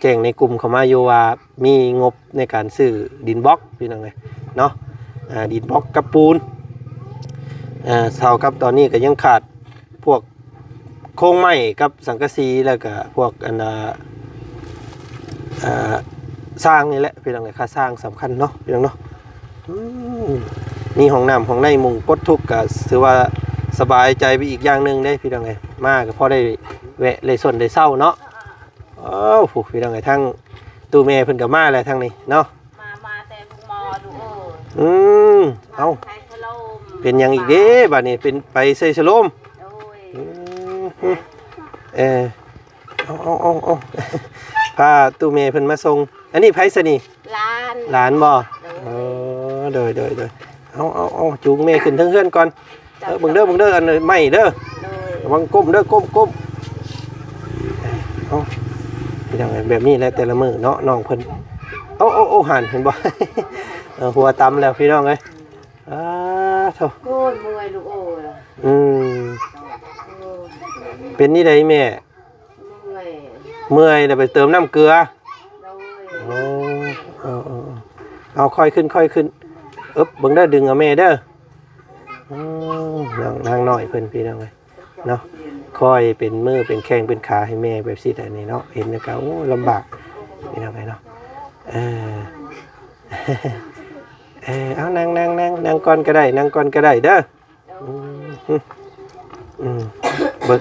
ແຈ້ງໃນກຸ່ມເຂົ້າມາຢູ່ວ່າມີງົບໃນການຊື້ດິນບລັອກ ພີ່ນ້ອງເອີຍເນາະ ອ່າ ດິນບລັອກກັບປູນ ອ່າ ເທົ່າກັບຕອນນີ້ກໍຍັງຂາດພວກໂຄງໄມ້ກັບສັງກະສີ ແລ້ວກໍພວກອັນ ອ່າ ອ່າ ສ້າງນີ້ແຫຼະ ພີ່ນ້ອງເອີຍ ຄ່າສ້າງສຳຄັນເນາະ ພີ່ນ້ອງເນາະ. ອືມ ມີຫ້ອງນ້ຳຫ້ອງໃນມຸງປົດທຸກ ກໍຖືວ່າສະບາຍໃຈໄປອີກຢ່າງໜຶ່ງເດ້ ພີ່ນ້ອງເອີຍ ມາກໍພໍໄດ້ແວະໄດ້ຊົນໄດ້ເຊົາເນາະ. ໂອ້ໂຫ ພີ່ນ້ອງເອີຍ ທາງຕູ້ແມ່ເພິ່ນກໍມາແລ້ວທາງນີ້ເນາະ ມາ ມາແຕ່ໂຮງໝໍລູກເອີຍ. ອືມ ເອົ້າ ໄປໃສ່ສະໂລມ ເປັນຫຍັງອີກເດ້ບາດນີ້ ເປັນໄປໃສ່ສະໂລມ? ໂດຍ ອືມ ເອີ ເອົາໆໆໆ ພາຕູ້ແມ່ເພິ່ນມາສົ່ງ. ອັນນີ້ໃຜຊະນີ້? ຫຼານ ຫຼານບໍ່? ໂດຍ ເອີ ໂດຍໆໆ ເອົາໆໆ ຈູງແມ່ຂຶ້ນເທິງເຮືອນກ່ອນ. ເອີ ເບິ່ງເດີ ເບິ່ງເດີ ອັນໄມ້ເດີ ໂດຍ ລະວັງກົ້ມເດີ ກົ້ມໆ. ເອົາ ເປັນຫຍັງແບບນີ້ແຫຼະແຕ່ລະມື້ເນາະ ນ້ອງເພິ່ນ. ໂອ້ໆໆ ຫັ້ນເຫັນບໍ່? ເອີ ຫົວຕຳແລ້ວ ພີ່ນ້ອງເອີຍ. ອ້າໂທ້ ໂອ້ຍ ເມື່ອຍລູກເອີຍ. ອືມ ໂອ້ຍ ເປັນນີ້ໃດແມ່? ເມື່ອຍ ເມື່ອຍແລ້ວໄປເຕີມນ້ຳເກືອ. ໂດຍ ໂອ້ ເອີໆໆ ເອົາ ຄ່ອຍຂຶ້ນ ຄ່ອຍຂຶ້ນ ອຶບ ເບິ່ງເດີ ດຶງເອົາແມ່ເດີ. ອືມ ນາງ ນາງນ້ອຍເພິ່ນ ພີ່ນ້ອງເອີຍເນາະ ຄ່ອຍເປັນມືເປັນແຂ້ງເປັນຂາໃຫ້ແມ່ແບບຊີ້ແຫຼະນີ້ເນາະ ເຫັນແລ້ວກໍ ໂອ້ ລຳບາກ ພີ່ນ້ອງເອີຍເນາະ. ເອີ ເອີ ເອົາ ນັ່ງ ນັ່ງ ນັ່ງ ນັ່ງກ່ອນກໍໄດ້ ນັ່ງກ່ອນກໍໄດ້ເດີ. ອືມ ອືມ ເບິ່ງ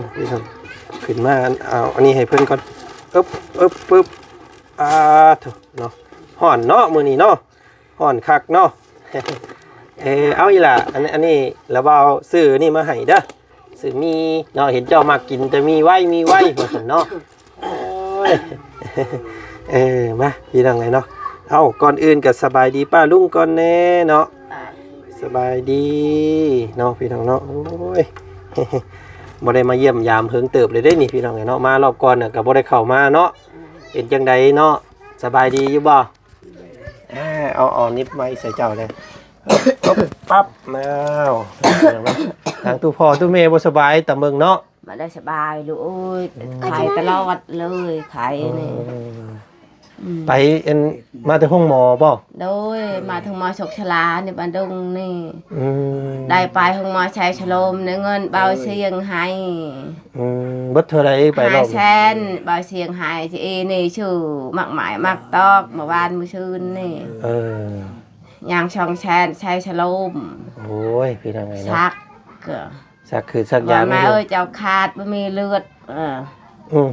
ຂຶ້ນມາ ເອົາອັນນີ້ໃຫ້ເພິ່ນກ່ອນ. ອຶບ ອຶບ ປຶບ ອາໂທ້ເນາະ ຮ້ອນເນາະ ມື້ນີ້ເນາະ ຮ້ອນຄັກເນາະ. ເອີ ເອົາອີ່ຫຼ້າ ອັນ ອັນນີ້ລະບ່າວຊື້ນີ້ມາໃຫ້ເດີ ຊື້ໝີ່ເນາະ ເຫັນເຈົ້າມັກກິນແຕ່ໝີ່ໄວ ໝີ່ໄວ ວ່າຊັ້ນເນາະ. ໂອ້ຍ ເອີ ມາ ພີ່ນ້ອງເອີຍເນາະ. ເອົ້າ ກ່ອນອື່ນກໍສະບາຍດີປ້າລຸງກ່ອນແດ່ເນາະ. ສະບາຍດີເນາະ ພີ່ນ້ອງເນາະ. ໂອ້ຍ ບໍ່ໄດ້ມາຢ້ຽມຢາມເຫິງເຕີບເລີຍເດ້ນີ້ ພີ່ນ້ອງເອີຍເນາະ ມາລອບກ່ອນນະກໍບໍ່ໄດ້ເຂົ້າມາເນາະ. ເປັນຈັ່ງໃດເນາະ ສະບາຍດີຢູ່ບໍ່? ເອົາ ເອົານິບໄມ້ໃສ່ເຈົ້າແດ່. ປັບ ອ້າວ ທາງຕູ້ພໍ່ຕູ້ແມ່ບໍ່ສະບາຍ ຕາເບິ່ງເນາະ. ບໍ່ໄດ້ສະບາຍລູກເອີຍ ອືມ ໄຂ້ຕະຫຼອດເລີຍ ໄຂ້ນີ້. ເອີ ອືມ ໄປອັນ ມາແຕ່ໂຮງໝໍບໍ່? ໂດຍ ມາທາງໝໍສົກຊະລາໃນບ້ານດົງນີ້. ອືມ ໄດ້ໄປໂຮງໝໍໄຊສະໂລມ ໄດ້ເງິນເບົາສຽງໃຫ້. ອືມ ເບິດເທົ່າໃດໄປລອບນີ້? ຫ້າແສນ ເບົາສຽງໃຫ້ ຊິເອນີ້ຊື້ໝາກໄມ້ໝາກຕອກ ເມື່ອວານມື້ຊືນນີ້. ເອີ ຍັງສອງແສນໄຊສະໂລມ. ໂອ້ຍ ພີ່ນ້ອງເອີຍເນາະ ສັກ ສັກຄືສັກຢາ. ແມ່ເອີຍ ເຈົ້າຂາດບໍ່ມີເລືອດ. ເອີ ອືມ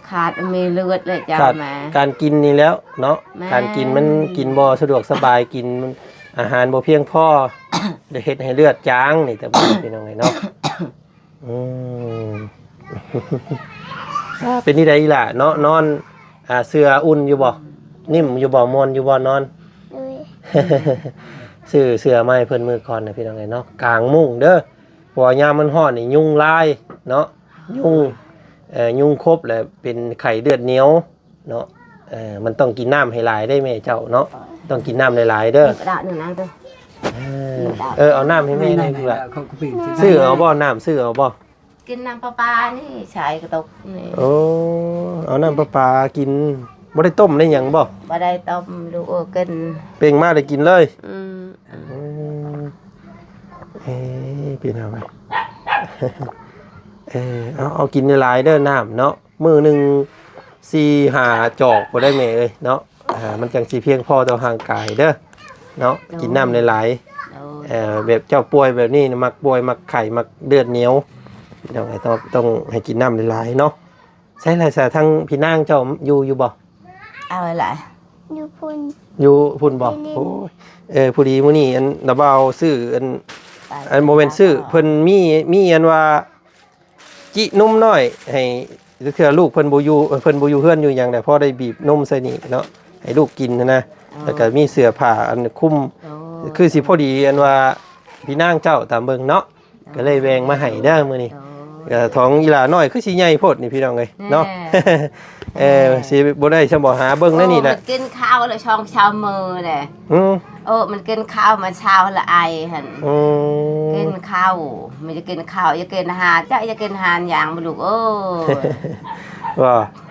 ຂາດບໍ່ມີເລືອດເລີຍເຈົ້າ. ຂາດ ແມ່ ການກິນນີ້ແລ້ວເນາະ. ແມ່ນ ການກິນມັນກິນບໍ່ສະດວກສະບາຍ ກິນອາຫານບໍ່ພຽງພໍ ໄດ້ເຮັດໃຫ້ເລືອດຈາງນີ້ ແຕ່ ພີ່ນ້ອງເອີຍເນາະ. ອືມ ເປັນຈັ່ງໃດອີ່ຫຼ້າເນາະ ນອນ ອ່າ ເສື່ອອຸ່ນຢູ່ບໍ່? ນິ້ມຢູ່ບໍ່? ມ່ວນຢູ່ບໍ່ນອນ? ໂດຍ ຊື້ເສື້ອມາໃຫ້ເພິ່ນມື້ກ່ອນນະ ພີ່ນ້ອງເອີຍເນາະ ກາງມຸ້ງເດີ. ເພາະວ່າຍາມມັນຮ້ອນນີ້ຍຸງຫຼາຍເນາະ ຍຸງ ເອີ ຍຸງຄົບແລ້ວເປັນໄຂ້ເລືອດໜຽວເນາະ. ເອີ ມັນຕ້ອງກິນນ້ຳໃຫ້ຫຼາຍເດ້ແມ່ເຈົ້າເນາະ ຕ້ອງກິນນ້ຳຫຼາຍໆເດີ. ນີ້ກະດາດໜຶ່ງນະເດີ. ເອີ ເອີ ເອົານ້ຳໃຫ້ແມ່ແດ່ລູກຫຼ້າ. ຊື້ເອົາບໍ່? ນ້ຳຊື້ເອົາບໍ່? ກິນນ້ຳປະປານີ້ ໃສ່ກະຕຸກນີ້. ໂອ້ ເອົານ້ຳປະປາກິນ ບໍ່ໄດ້ຕົ້ມໄດ້ຫຍັງບໍ່? ບໍ່ໄດ້ຕົ້ມລູກເອີຍ ກິນ ເປັ່ງມາໄດ້ກິນເລີຍ. ອືມ ອືມ ເອີ ພີ່ນ້ອງເອີຍ ເອີ ເອົາ ເອົາກິນຫຼາຍໆເດີນ້ຳເນາະ ມື້ໜຶ່ງສີ່ຫ້າຈອກພຸ້ນໄດ໋ແມ່ເອີຍເນາະ. ອ່າ ມັນຈັ່ງຊິພຽງພໍຕໍ່ຮ່າງກາຍເດີເນາະ. ໂດຍ ກິນນ້ຳຫຼາຍໆ. ໂດຍ ເອີ ແບບເຈົ້າປ່ວຍແບບນີ້ນະ ມັກປ່ວຍ ມັກໄຂ້ ມັກເລືອດໜຽວ ພີ່ນ້ອງເອີຍ ຕ້ອງ ຕ້ອງໃຫ້ກິນນ້ຳຫຼາຍໆເນາະ. ໃສລະຊະ ທາງພີ່ນາງເຈົ້າຢູ່ ຢູ່ບໍ່? ເອົາລະ ຢູ່ພຸ້ນ ຢູ່ພຸ້ນບໍ່? ຢູ່ຫຼິ້ນ ໂອ້ຍ ເອີ ພໍດີມື້ນີ້ ອັນ ລະບ່າວຊື້ ອັນ ອັນ ບໍ່ແມ່ນຊື້ ເພິ່ນມີ ມີອັນວ່າ ຈິນົມນ້ອຍໃຫ້ ເທື່ອລູກເພິ່ນບໍ່ຢູ່ ເພິ່ນບໍ່ຢູ່ເຮືອນຢູ່ຫຍັງແຫຼະ ພໍໄດ້ບີບນົມໃສ່ນີ້ເນາະ ໃຫ້ລູກກິນຫັ້ນນະ. ແລ້ວກໍມີເສື້ອຜ້າອັນຄຸມ ຄືຊິພໍດີອັນວ່າພີ່ນາງເຈົ້າຕາມເບິ່ງເນາະ ກໍເລີຍແບ່ງມາໃຫ້ເດີມື້ນີ້. ກໍຂອງອີ່ຫຼ້ານ້ອຍຄືຊິໃຫຍ່ໂພດນີ້ ພີ່ນ້ອງເອີຍເນາະ. ເອີ ຊິບໍ່ໄດ້ຊຳບໍ່ ຫາເບິ່ງໃນນີ້ແຫຼະ. ໂອ້ ມັນກິນເຂົ້າແລ້ວສອງສາມມື້ແຫຼະ. ອືມ ເອີ ມັນກິນເຂົ້າມາເຊົ້າລະໄອຫັ້ນ. ອືມ ກິນເຂົ້າ ມັນຈະກິນເຂົ້າ ຢ່າກິນອາຫານ ເຈົ້າຢ່າກິນອາຫານຫຍັງບໍ່ລູກເອີຍ. ວ່າ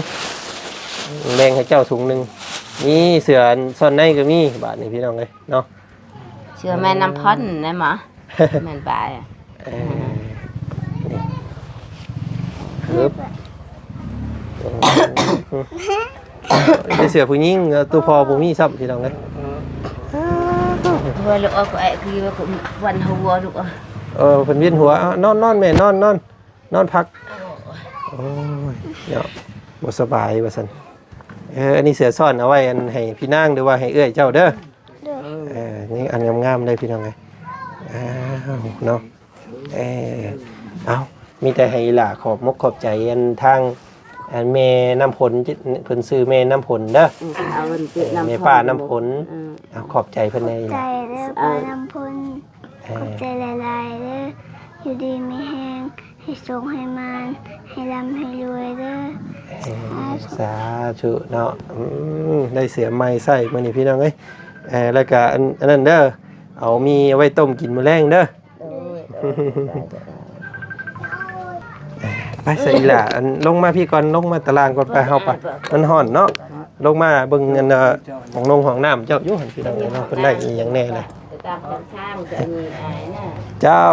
ງ ແບ່ງໃຫ້ເຈົ້າຖົງໜຶ່ງ. ມີເສື້ອຊ້ອນໃນກໍມີ ບາດນີ້ພີ່ນ້ອງເອີຍເນາະ. ເສື້ອແມ່ນ້ຳພອນໄດ້ໝໍ? ແມ່ນປາຍ ເອີ ນີ້ ເອີບ ເປັນເສື້ອຜູ້ຍິງ ເອີ ໂຕພໍ່ບໍ່ມີຊ້ຳ ພີ່ນ້ອງເອີຍ. ເອີ ເພິ່ນວຽນຫົວ ເອີ ນອນ ນອນແມ່ ນອນ ນອນ ນອນພັກ. ໂອ້ຍ ເນາະ ບໍ່ສະບາຍວ່າຊັ້ນ. ເອີ ອັນນີ້ເສື້ອຊ້ອນເອົາໄວ້ ອັນ ໃຫ້ພີ່ນາງ ຫຼືວ່າໃຫ້ເອື້ອຍເຈົ້າເດີ. ໂດຍ ເອີ ນີ້ອັນງາມໆເລີຍ ພີ່ນ້ອງເອີຍ. ອ້າວ ເນາະ ເອີ ເອົ້າ ມີແຕ່ໃຫ້ອີ່ຫຼ້າຂອບມົກຂອບໃຈ ອັນ ທາງ ອັນ ແມ່ນ້ຳຝົນ ເພິ່ນຊື່ແມ່ນ້ຳຝົນເດີ. ເອີ ເອົາເພິ່ນເປັນ ເອີ ນ້ຳ ແມ່ປ້ານ້ຳຝົນ. ເອີ ເອົາ ຂອບໃຈເພິ່ນແດ່ ຂອບໃຈເດີ ເອີ ປ້ານ້ຳຝົນ. ເອີ ຂອບໃຈຫຼາຍໆເດີ ຢູ່ດີມີແຮງ ໃຫ້ໂຊກໃຫ້ໝານ ໃຫ້ລ່ຳໃຫ້ລວຍເດີ. ເອີ ສາທຸເນາະ. ອືມ ໄດ້ເສື້ອໃໝ່ໃສ່ມື້ນີ້ ພີ່ນ້ອງເອີຍ. ເອີ ແລ້ວກະອັນ ອັນນັ້ນເດີ ເອົາໝີ່ເອົາໄວ້ຕົ້ມກິນມື້ແລງເດີ. ໂດຍ ໂດຍ ໄປຊະອີ່ຫຼ້າ ອັນ ລົງມາພີ້ກ່ອນ ລົງມາຕາລ່າງກ່ອນ ໄປ ເຮົາໄປ ມັນຮ້ອນເນາະ. ລົງມາເບິ່ງອັນ ເອີ ຫ້ອງນົງຫ້ອງນ້ຳເຈົ້າຢູ່ຫັ້ນ ພີ່ນ້ອງເອີຍເນາະ ເພິ່ນໄດ້ອີ່ຫຍັງແດ່ລະ. ເຈົ້າ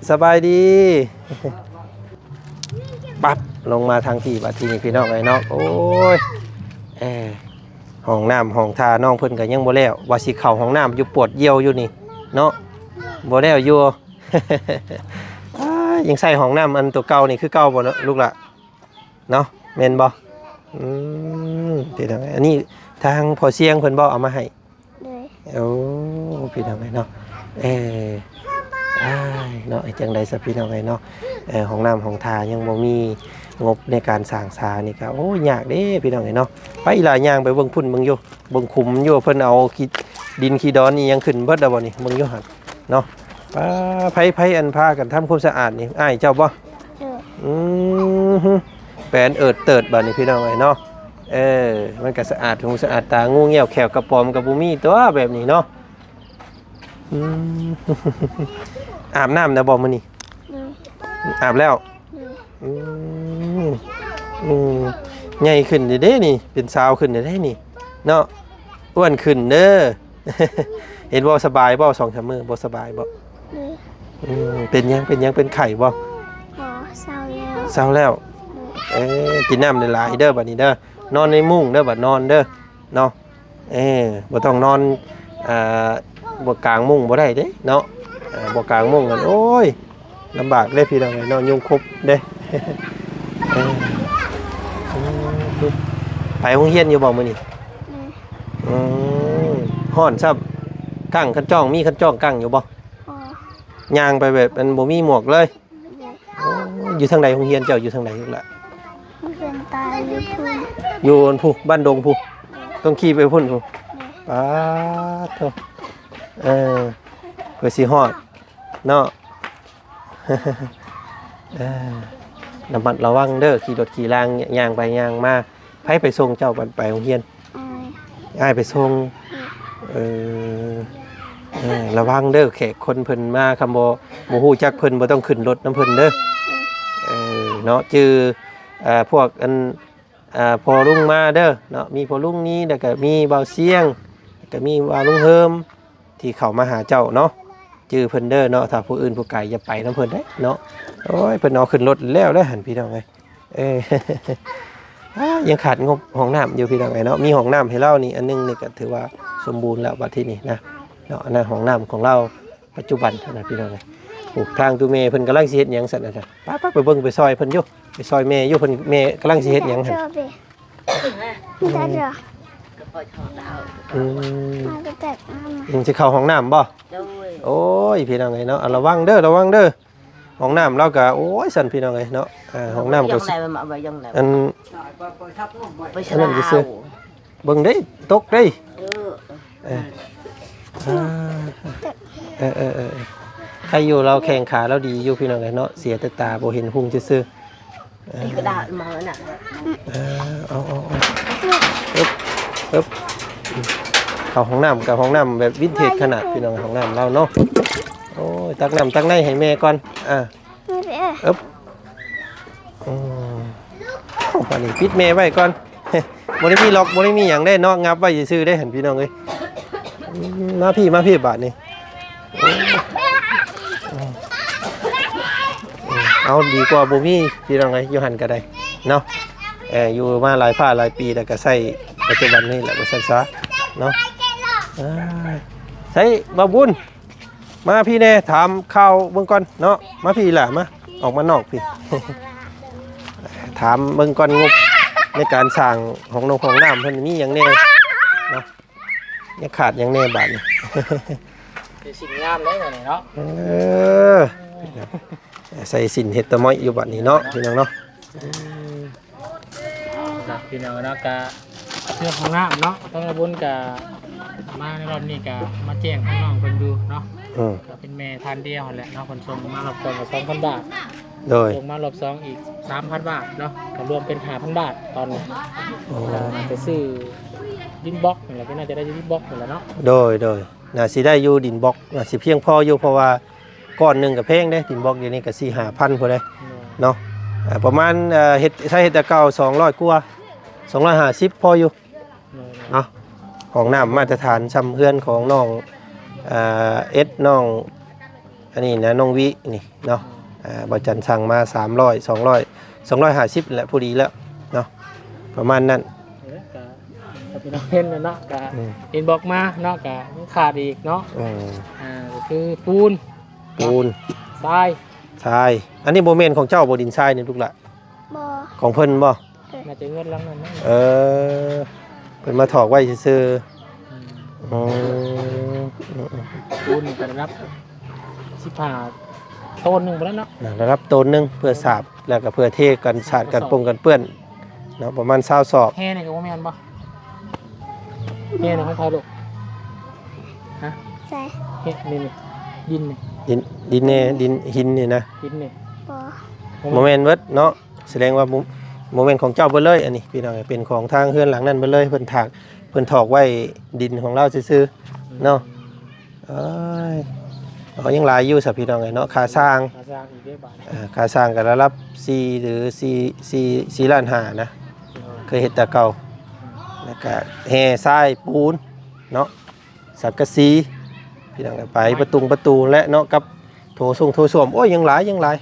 ສະບາຍດີ. ປັບ ລົງມາທາງພີ້ບາດທີນີ້ ພີ່ນ້ອງເອີຍເນາະ. ໂອ້ຍ ເອີ ຫ້ອງນ້ຳຫ້ອງທ່ານ້ອງເພິ່ນກໍຍັງບໍ່ແລ້ວ ວ່າຊິເຂົ້າຫ້ອງນ້ຳຢູ່ ປວດຢ້ຽວຢູ່ນີ້ເນາະ ບໍ່ແລ້ວຢູ່. ອ້າຍ ຍັງໃຊ້ຫ້ອງນ້ຳອັນໂຕເກົ່ານີ້ຄືເກົ່າບໍ່ເນາະ ລູກຫຼ້າ? ເນາະ ແມ່ນບໍ່? ອືມ ພີ່ນ້ອງ ອັນນີ້ທາງພໍ່ຊຽງເພິ່ນບໍ່ເອົາມາໃຫ້? ໂດຍ ໂອ້ ພີ່ນ້ອງເອີຍເນາະ. ເອີ ອ້າຍ ເນາະ ເຮັດຈັ່ງໃດຊະ ພີ່ນ້ອງເອີຍເນາະ. ເອີ ຫ້ອງນ້ຳຫ້ອງທ່າຍັງບໍ່ມີ ງົບໃນການສ້າງສານີ້ກໍ ໂອ້ ຍາກເດ້ ພີ່ນ້ອງເອີຍເນາະ. ໄປ ອີ່ຫຼ້າຍ່າງໄປເບິ່ງພຸ້ນ ເບິ່ງຢູ່ ເບິ່ງຂຸມຢູ່ ເພິ່ນເອົາຂີ້ ດິນຂີ້ດອນອີ່ຫຍັງຂຶ້ນເບິດແລ້ວບໍ່ນີ້ ເບິ່ງຢູ່ຫັ້ນເນາະ. ປ້າ ໃຜ ໃຜອັນພາກັນທຳຄວາມສະອາດນີ້ ອ້າຍເຈົ້າບໍ່? ໂດຍ ອືມ ແປນເອີດເຕີດບາດນີ້ ພີ່ນ້ອງເອີຍເນາະ. ເອີ ມັນກໍສະອາດຫູສະອາດຕາ ງູງຽວແຂ້ວກະປອມກໍບໍ່ມີຕົວແບບນີ້ເນາະ. ອືມ ອາບນ້ຳແລ້ວບໍ່ມື້ນີ້? ໂດຍ ອາບແລ້ວ. ໂດຍ ອືມ ອືມ ໃຫຍ່ຂຶ້ນເດ້ນີ້ ເປັນສາວຂຶ້ນເດ້ນີ້ເນາະ ອ້ວນຂຶ້ນເດີ. ເຫັນບໍ່ ສະບາຍບໍ່ ສອງສາມມື້ບໍ່ສະບາຍບໍ່? ໂດຍ ອືມ ເປັນຫຍັງ ເປັນຫຍັງ ເປັນໄຂ້ບໍ່? ບໍ່ ເຊົາແລ້ວ ເຊົາແລ້ວ. ໂດຍ ເອີ ກິນນ້ຳຫຼາຍໆເດີ ບາດນີ້ເດີ ນອນໃນມຸ້ງເດີ ບາດນອນເດີເນາະ. ເອີ ບໍ່ຕ້ອງນອນ ອ່າ ບໍ່ກາງມຸ້ງບໍ່ໄດ້ເດ້ເນາະ. ອ່າ ບໍ່ກາງມຸ້ງນັ້ນ ໂອ້ຍ ລຳບາກເດ້ ພີ່ນ້ອງເອີຍເນາະ ຍຸງຄົບເດ້. ເອີ ໄປໂຮງຮຽນຢູ່ບໍ່ມື້ນີ້? ອືມ ອືມ ຮ້ອນຊ້ຳ ກັ້ງຄັນຈ້ອງ ມີຄັນຈ້ອງກັ້ງຢູ່ບໍ່? ບໍ່ ຍ່າງໄປແບບອັນບໍ່ມີໝວກເລີຍ. ໂອ້ ຢູ່ທາງໃດ ໂຮງຮຽນເຈົ້າຢູ່ທາງໃດລູກຫຼ້າ? ໂຮງຮຽນຕາຢູ່ພຸ້ນ ຢູ່ພຸ້ນ ບ້ານດົງພຸ້ນ ຕ້ອງຂີ່ໄປພຸ້ນພຸ້ນ. ປາດໂທ້ ເອີ ເພື່ອຊິຮອດເນາະ ເອີ ລະມັດລະວັງເດີ ຂີ່ລົດຂີ່ລາງ ຍ່າງໄປຍ່າງມາ. ໃຜໄປສົ່ງເຈົ້າໄປໂຮງຮຽນ? ອ້າຍ ອ້າຍໄປສົ່ງ. ເອີ ເອີ ລະວັງເດີ ແຂກຄົນເພິ່ນມາ ຄຳບໍ່ ບໍ່ຮູ້ຈັກເພິ່ນ ບໍ່ຕ້ອງຂຶ້ນລົດນຳເພິ່ນເດີ. ເອີ ເນາະ ຈື່ ເອີ ພວກອັນ ອ່າ ພໍ່ລຸງມາເດີເນາະ ມີພໍ່ລຸງນີ້ ແລ້ວກະມີບ່າວຊຽງ ແລ້ວກະມີບ່າວລຸງເຮີມ ທີ່ເຂົ້າມາຫາເຈົ້າເນາະ ຈື່ເພິ່ນເດີເນາະ. ຖ້າຜູ້ອື່ນຜູ້ໄກຢ່າໄປນຳເພິ່ນເດ້ເນາະ. ໂອ້ຍ ເພິ່ນເອົາຂຶ້ນລົດແລ້ວເດ້ຫັ້ນ ພີ່ນ້ອງເອີຍ. ເອີ ອ້າ ຍັງຂາດງົບຫ້ອງນ້ຳຢູ່ ພີ່ນ້ອງເອີຍເນາະ. ມີຫ້ອງນ້ຳໃຫ້ລາວນີ້ອັນໜຶ່ງນີ້ ກະຖືວ່າສົມບູນແລ້ວບັດທີນີ້ນະເນາະ. ອັນນັ້ນຫ້ອງນ້ຳຂອງລາວ ປັດຈຸບັນນະ ພີ່ນ້ອງເອີຍ. ໂອ້ ທາງຕູ້ແມ່ເພິ່ນກຳລັງຊິເຮັດຫຍັງຊັ້ນນະ? ໄປໆ ໄປເບິ່ງໄປຊ່ອຍເພິ່ນຢູ່ ໄປຊ່ອຍແມ່ຢູ່. ເພິ່ນ ແມ່ກຳລັງຊິເຮັດຫຍັງຫັ້ນ? ອືມ ອືມ ຊິເຂົ້າຫ້ອງນ້ຳບໍ່? ໂດຍ ໂອ້ຍ ພີ່ນ້ອງເອີຍເນາະ ລະວັງເດີ ລະວັງເດີ. ຫ້ອງນ້ຳລາວກະ ໂອ້ຍ ຊັ້ນ ພີ່ນ້ອງເອີຍເນາະ. ອ່າ ຫ້ອງນ້ຳກະ ອັນ ອັນນັ້ນຊື່ໆ ເບິ່ງເດ້ ຕົກເດ້. ເອີ ເອີ ເອີ ເອີ ເອີ ໃຄ່ຢູ່ລາວແຂ້ງຂາລາວດີຢູ່ ພີ່ນ້ອງເອີຍເນາະ ເສຍແຕ່ຕາບໍ່ເຫັນຮຸ່ງຊື່ໆ. ເອີ ເອີ ເອົາ ເອົາ ເອົາ ເອີບ ເອີບ. ເຂົ້າຫ້ອງນ້ຳ ກະຫ້ອງນ້ຳແບບວິນເທດຂະໜາດ ພີ່ນ້ອງ ຫ້ອງນ້ຳລາວເນາະ. ໂອ້ຍ ຕັກນ້ຳຕັກໃນໃຫ້ແມ່ກ່ອນ. ອ່າ ເອີບ ອືມ ບາດນີ້ປິດແມ່ໄວ້ກ່ອນ. ບໍ່ໄດ້ມີລັອກ ບໍ່ໄດ້ມີຫຍັງເດ້ເນາະ ງັບໄວ້ຊື່ໆເດ້ຫັ້ນ ພີ່ນ້ອງເອີຍ. ອືມ ມາພີ້ ມາພີ້ບາດນີ້. ເອົາ ດີກວ່າບໍ່ມີ ພີ່ນ້ອງເອີຍ ຢູ່ຫັ້ນກະໄດ້ເນາະ. ເອີ ຢູ່ມາຫຼາຍພາກຫຼາຍປີ ແລ້ວກະໃຊ້ປັດຈຸບັນນີ້ແຫຼະ ວ່າຊັ້ນຊະເນາະ. ເອີ ໃສ ບ່າວບຸນ ມາພີ້ແດ່ ຖາມຂ່າວເບິ່ງກ່ອນເນາະ. ມາພີ້ຫຼ້າ ມາ ອອກມານອກພີ້ ຖາມເບິ່ງກ່ອນ ງົບໃນການສ້າງຫ້ອງນ້ຳ ຫ້ອງນ້ຳເພິ່ນມີຫຍັງແດ່ເນາະ ຍັງຂາດຫຍັງແດ່ບາດນີ້. ເປັນສິ່ງງາມເດ້ນີ້ເນາະ. ເອີ ໃສ່ສິນເຮັດຕະມ້ອຍຢູ່ບາດນີ້ເນາະ ພີ່ນ້ອງເນາະ. ເອົາລະ ພີ່ນ້ອງເນາະ ກະເລື່ອງຂອງນ້ຳເນາະ ທາງລະບຸນກະມາໃນຮອບນີ້ກະມາແຈ້ງທາງນ້ອງເພິ່ນຢູ່ເນາະ. ອືມ ກະເປັນແມ່ທ່ານດຽວຫັ້ນແຫຼະເນາະ ເພິ່ນສົ່ງມາຮອບກ່ອນກະສອງພັນບາດ. ໂດຍ ສົ່ງມາຮອບສອງອີກສາມພັນບາດເນາະ ກະລວມເປັນຫ້າພັນບາດຕອນນີ້. ໂອ້ ກະໜ້າຈະຊື້ດິນບລັອກນີ້ແຫຼະ ກະໜ້າຈະໄດ້ດິນບລັອກນີ້ແຫຼະເນາະ. ໂດຍ ໂດຍ ໜ້າຊິໄດ້ຢູ່ດິນບລັອກ ໜ້າຊິພຽງພໍຢູ່ ເພາະວ່າ ກ້ອນໜຶ່ງກະແພງເດ້ ດິນບລັອກດຽວນີ້ກະສີ່ຫ້າພັນພຸ້ນເດ້ເນາະ. ອ່າ ປະມານ ເອີ ເຮັດ ໃຊ້ເຮັດແຕ່ເກົ່າສອງຮ້ອຍກວ່າ ສອງຮ້ອຍຫ້າສິບພໍຢູ່ເນາະ. ຫ້ອງນ້ຳມາດຕະຖານຊ່ຳເຮືອນຂອງນ້ອງ ເອີ ເອັດ ນ້ອງ ອັນນີ້ນະ ນ້ອງວິນີ້ເນາະ. ອ່າ ບ່າວຈັນສັ່ງມາສາມຮ້ອຍ ສອງຮ້ອຍ ສອງຮ້ອຍຫ້າສິບແຫຼະ ພໍດີແລ້ວເນາະ ປະມານນັ້ນ. ເອີ ກະ ກະເປັນເຫັນແລ້ວເນາະ ກະ ອືມ ອິນບັອກມາເນາະ ກະຍັງຂາດອີກເນາະ. ອືມ ອ່າ ກະຄືປູນ ປູນ ຊາຍ ຊາຍ. ອັນນີ້ບໍ່ແມ່ນຂອງເຈົ້າບໍ່ ດິນຊາຍນີ້ລູກຫຼະ? ບໍ່ ຂອງເພິ່ນບໍ່? ເອີ ໜ້າຈະເຮືອນຫຼັງນັ້ນນະ. ເອີ ເພິ່ນມາຖອກໄວ້ຊື່ໆ. ອືມ ອືມ ອືມ ອືມ ປູນກະລະດັບສິບຫ້າໂຕນໜຶ່ງພຸ້ນແຫຼະເນາະ ລະດັບໂຕນໜຶ່ງ ເພື່ອສາບ ແລ້ວກະເພື່ອເທກັນສາດກັນປົງກັນເປື້ອນເນາະ ປະມານຊາວສອບ. ແຮ່ນີ້ກະບໍ່ແມ່ນບໍ່? ແຮ່ນີ້ຂອງໃຜລູກ? ຮະ? ໃສ່ ແຮ່ນີ້ ນີ້ ດິນນີ້ ດິນ ດິນແນ່ ດິນ ຫີນນີ້ນະ ຫີນນີ້. ບໍ່ ບໍ່ແມ່ນເບິດເນາະ ສະແດງວ່າບໍ່ ບໍ່ແມ່ນຂອງເຈົ້າເບິດເລີຍ. ອັນນີ້ ພີ່ນ້ອງ ເປັນຂອງທາງເຮືອນຫຼັງນັ້ນເບິດເລີຍ ເພິ່ນຖາກ ເພິ່ນຖອກໄວ້ດິນຂອງລາວຊື່ໆເນາະ. ເອີຍ ເອົາ ຍັງຫຼາຍຢູ່ຊະ ພີ່ນ້ອງເອີຍເນາະ ຄ່າສ້າງ ຄ່າສ້າງອີກເດ້ບາດນີ້. ເອີ ຄ່າສ້າງກະລະດັບສີ່ ຫຼື ສີ່ ສີ່ ສີ່ລ້ານຫ້ານະ ເອີ ເຄີຍເຮັດແຕ່ເກົ່າ. ອືມ ແລ້ວກະແຮ່ຊາຍ ປູນເນາະ ສັງກະສີ ພີ່ນ້ອງເອີຍ ໄປປະຕຸງປະຕູແຫຼະເນາະ ກັບໂຖສົງໂຖສ້ວມ. ໂອ້ຍ ຍັງຫຼາຍ ຍັງຫຼາຍ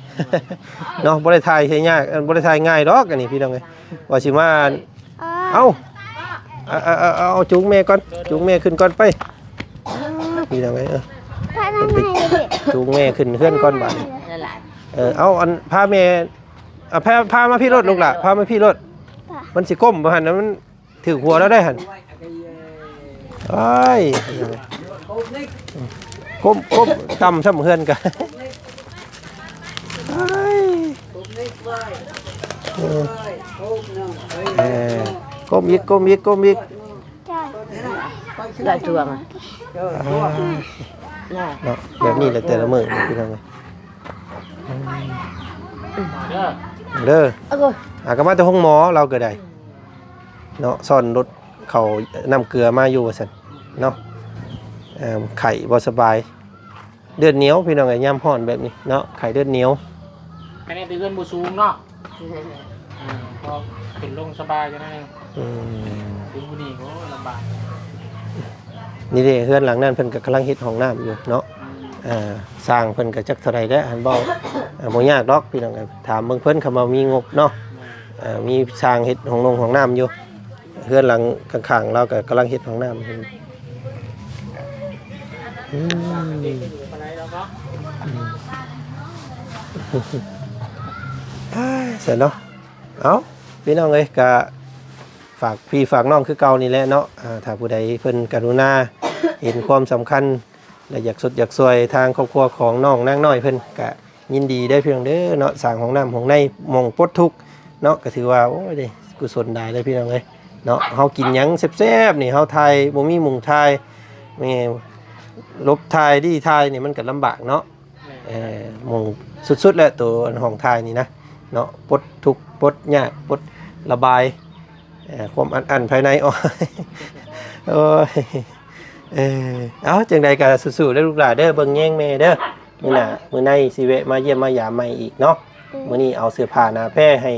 ເນາະ ບໍ່ໄດ້ຖ່າຍໃຫ້ຍາກ ບໍ່ໄດ້ຖ່າຍງ່າຍດອກ. ອັນນີ້ ພີ່ນ້ອງເອີຍ ວ່າຊິມາ ເອົາ ເອົາ ເອົາ ເອົາ ເອົາ ຈູງແມ່ກ່ອນ ຈູງແມ່ຂຶ້ນກ່ອນໄປ ພີ່ນ້ອງເອີຍ. ເອີ ຈູງແມ່ຂຶ້ນເຮືອນກ່ອນບາດນີ້. ເອີ ເອົາ ອັນ ພາແມ່ ອ່າ ພາ ພາມາພີ້ໂລດລູກຫຼ້າ ພາມາພີ້ໂລດ. ມັນຊິກົ້ມບໍ່ຫັ້ນນະ ມັນຖືກຫົວລາວໄດ໋ຫັ້ນ. ໂອ້ຍ ກົ້ມ ກົ້ມຕ່ຳຊ່ຳເຮືອນກະ ໂອ້ຍ ເອີ ກົ້ມອີກ ກົ້ມອີກ ກົ້ມອີກ. ຈ້ອຍ ໄດ້ຊ່ວງ ເອີ ເນາະ ແບບນີ້ແຫຼະແຕ່ລະມື້ນີ້ ພີ່ນ້ອງເອີຍ ເດີ ເດີ ອາ ກໍມາແຕ່ໂຮງໝໍລາວກໍໄດ້ເນາະ ຊ້ອນລົດເຂົ້ານ້ຳເກືອມາຢູ່ວ່າຊັ້ນເນາະ ເອີ ໄຂ້ບໍ່ສະບາຍ ເລືອດໜຽວ ພີ່ນ້ອງເອີຍ ຍາມຮ້ອນແບບນີ້ເນາະ ໄຂ້ເລືອດໜຽວ ແຄ່ນີ້ແຕ່ເຮືອນບໍ່ສູງເນາະ ເອີ ພໍຂຶ້ນລົງສະບາຍຈັ່ງນັ້ນ ອືມ ເຖິງຜູ້ນີ້ ໂອ້ ລຳບາກ ນີ້ເດ້ ເຮືອນຫຼັງນັ້ນເພິ່ນກໍກຳລັງເຮັດຫ້ອງນ້ຳຢູ່ເນາະ ອືມ ເອີ ຊ່າງເພິ່ນກໍຈັກເທົ່າໃດແຫຼະ ຫັ້ນເວົ້າ ເອີ ບໍ່ຍາກດອກ ພີ່ນ້ອງເອີຍ ຖາມເບິ່ງເພິ່ນ ຄຳວ່າມີງົບເນາະ ເອີ ມີຊ່າງເຮັດຫ້ອງນົງຫ້ອງນ້ຳຢູ່ ເຮືອນຫຼັງຂ້າງໆ ລາວກໍກຳລັງເຮັດຫ້ອງນ້ຳ ອືມ ອືມ ອ້າຍ ຊັ້ນເນາະ ເອົ້າ ພີ່ນ້ອງເອີຍ ກະຝາກພີ່ຝາກນ້ອງຄືເກົ່ານີ້ແຫຼະເນາະ ອາ ຖ້າຜູ້ໃດເພິ່ນກະລຸນາເຫັນຄວາມສຳຄັນ ແລະ ຢາກຊົດຢາກຊ່ວຍທາງຄອບຄົວຂອງນ້ອງນາງນ້ອຍເພິ່ນ ກະຍິນດີເດີພີ່ນ້ອງເດີເນາະ ສ້າງຫ້ອງນ້ຳຫ້ອງໃນ ໝ່ອງປົດທຸກເນາະ ກະຖືວ່າ ໂອ້ຍ ເດ້ ກຸສົນຫຼາຍເດີພີ່ນ້ອງເອີຍເນາະ ເຮົາກິນຫຍັງແຊບໆ ນີ້ ເຮົາຖ່າຍບໍ່ມີມຸມຖ່າຍ ແມ່ນ ຫຼົບຖ່າຍ ລີ່ຖ່າຍນີ້ ມັນກະລຳບາກເນາະ ເອີ ໝ່ອງສຸດໆ ແຫຼະ ໂຕອັນຫ້ອງຖ່າຍນີ້ນະເນາະ ປົດທຸກປົດຍາກປົດລະບາຍ ເອີ ຄວາມອັດອັ້ນພາຍໃນ ໂອ້ຍ ໂອ້ຍ ເອີ ເອົ້າ ຈັ່ງໃດກໍສູ້ໆ ເດີລູກຫຼ້າເດີ ເບິ່ງແຍງແມ່ເດີ ມື້ໜ້າມື້ໃນຊິແວະມາຢ້ຽມມາຢາມໃໝ່ອີກເນາະ ອືມ ມື້ນີ້ເອົາເສື້ອຜ້າໜາແພໃຫ້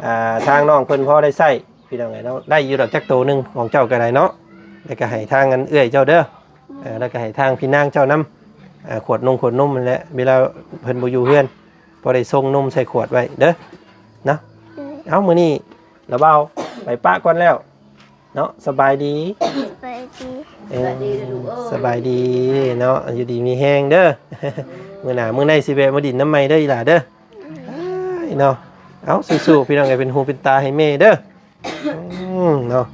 ອ່າ ທາງນ້ອງເພິ່ນພໍໄດ້ໃຊ້ ພີ່ນ້ອງເອີຍເນາະ ໄດ້ຢູ່ດອກຈັກໂຕໜຶ່ງຂອງເຈົ້າກໍໄດ້ເນາະ ແລ້ວກໍໃຫ້ທາງອັນເອື້ອຍເຈົ້າເດີ ເອີ ແລ້ວກໍໃຫ້ທາງພີ່ນາງເຈົ້ານຳ ເອີ ຂວດນົງຂວດນົມຫັ້ນແຫຼະ ເວລາເພິ່ນບໍ່ຢູ່ເຮືອນ ພໍໄດ້ຊົງນົມໃສ່ຂວດໄວ້ເດີເນາະ ອືມ ເອົ້າ ມື້ນີ້ລາວບ່າວໄປປະກ່ອນແລ້ວເນາະ ສະບາຍດີ ສະບາຍດີ ເອີ ສະບາຍດີເນາະ ຢູ່ດີມີແຮງເດີ ມື້ໜ້າມື້ໃນຊິແວະມາດິນນຳໃໝ່ເດີອີ່ຫຼ້າເດີ ເອີຍເນາະ ເອົ້າ ສູ້ໆ ພີ່ນ້ອງເອີຍ ເປັນຫູເປັນຕາໃຫ້ແມ່ເດີ ອືມ ເນາະ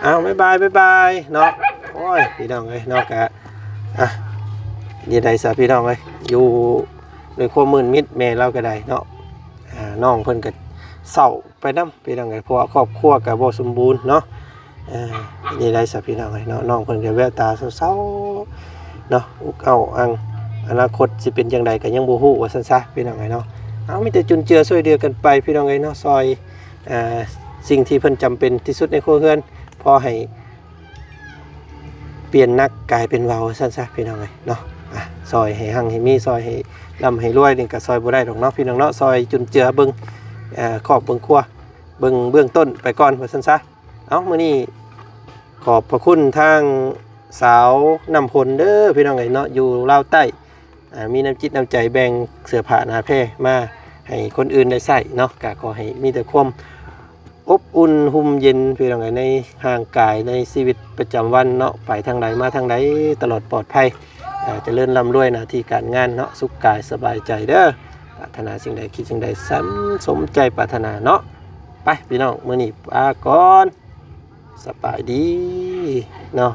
ເອົາ ບາຍບາຍ ບາຍບາຍ ເນາະ ໂອ້ຍ ພີ່ນ້ອງເອີຍ ເນາະ ກະ ອ່ະ ນີ້ໄດ້ຊະ ພີ່ນ້ອງເອີຍ ຢູ່ໃນຄວາມມືດມິດ ແມ່ລາວກໍໄດ້ເນາະ ອ່າ ນ້ອງເພິ່ນກໍເສົ້າໄປນຳ ພີ່ນ້ອງເອີຍ ເພາະວ່າຄອບຄົວກໍບໍ່ສົມບູນເນາະ ເອີ ນີ້ໄດ້ຊະ ພີ່ນ້ອງເອີຍເນາະ ນ້ອງເພິ່ນກໍແວວຕາເສົ້າໆ ເນາະ ອຸກເອົ້າອັ່ງ ອະນາຄົດຊິເປັນຈັ່ງໃດກໍຍັງບໍ່ຮູ້ວ່າຊັ້ນຊະ ພີ່ນ້ອງເອີຍເນາະ ເອົາ ມີແຕ່ຈຸນເຈືອຊ່ວຍເຫຼືອກັນໄປ ພີ່ນ້ອງເອີຍເນາະ ຊ່ອຍ ເອີ ສິ່ງທີ່ເພິ່ນຈຳເປັນທີ່ສຸດໃນຄົວເຮືອນ ພໍໃຫ້ປ່ຽນໜັກກາຍເປັນເບົາ ວ່າຊັ້ນຊະ ພີ່ນ້ອງເອີຍເນາະ ອ່ະ ຊ່ອຍໃຫ້ຮັ່ງໃຫ້ມີ ຊ່ອຍໃຫ້ລ່ຳໃຫ້ລວຍນີ້ກໍຊ່ອຍບໍ່ໄດ້ດອກເນາະ ພີ່ນ້ອງເນາະ ຊ່ອຍຈຸນເຈືອເບິ່ງ ເອີ ຄອບເບິ່ງຄົວ ເບິ່ງເບື້ອງຕົ້ນໄປກ່ອນ ວ່າຊັ້ນຊະ ເອົ້າ ມື້ນີ້ຂອບພະຄຸນທາງສາວນ້ຳຝົນເດີ ພີ່ນ້ອງເອີຍເນາະ ຢູ່ລາວໃຕ້ ອ່າ ມີນ້ຳຈິດນ້ຳໃຈແບ່ງເສື້ອຜ້າໜາແພມາໃຫ້ຄົນອື່ນໄດ້ໃຊ້ເນາະ ກະຂໍໃຫ້ມີແຕ່ຄວາມອົບອຸ່ນຮົ່ມເຢັນ ພີ່ນ້ອງເອີຍ ໃນຮ່າງກາຍ ໃນຊີວິດປະຈຳວັນເນາະ ໄປທາງໃດມາທາງໃດຕະຫຼອດປອດໄພ ອ່າ ຈະເລີນລ່ຳລວຍໜ້າທີ່ການງານເນາະ ສຸກກາຍສະບາຍໃຈເດີ ປາດຖະໜາສິ່ງໃດຄິດສິ່ງໃດສັນສົມໃຈປາດຖະໜາເນາະ ໄປ ພີ່ນ້ອງ ມື້ນີ້ລາກ່ອນ ສະບາຍດີເນາະ